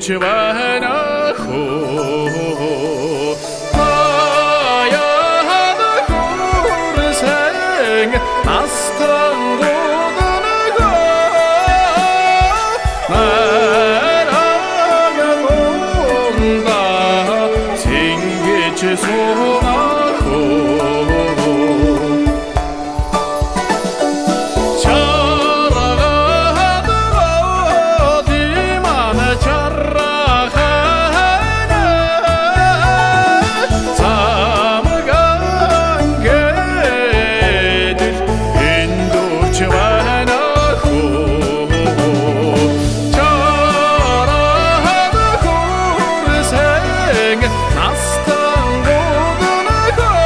Байна хөө. Таяад хүрсэн настангууд нөгөө нарагунда сэнгэж сунах. Чаргаад диман чарахана цамган гэдэл эндүрч байна хөө. Чараад хүрсэн настангууд нөгөө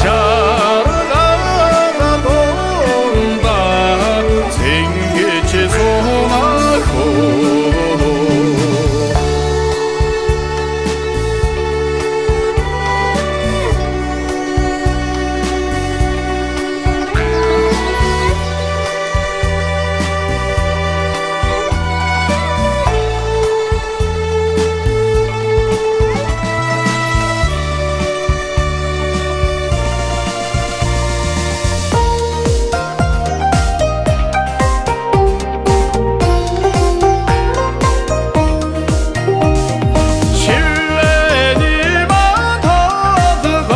чаргаар дунда сэнгэж сунах. Шивэний маталгай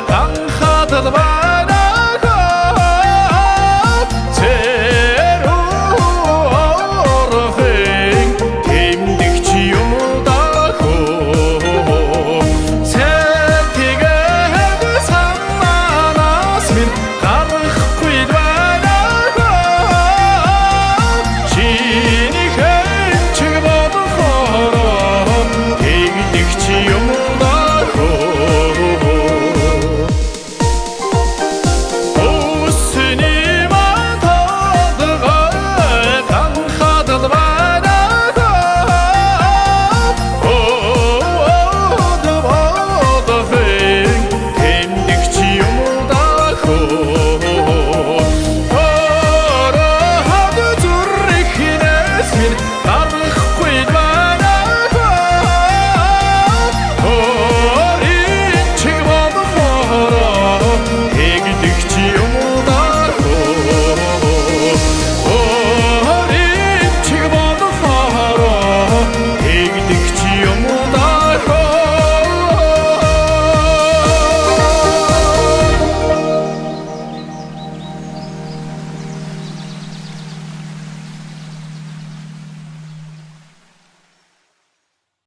ганхадал байна. Цэрүү орохын тэмдэгч юм дахөө. Сэтгэл санаанаас минь гарахгүй байна. Шинэхэн чиг бодохоор тэгдэгч юм дахөө. Өсний маталгай ганхадал байна. Өөд бодохын тэмдэгч юм дахөө. Ороход зүрхнээс минь гарахгүй.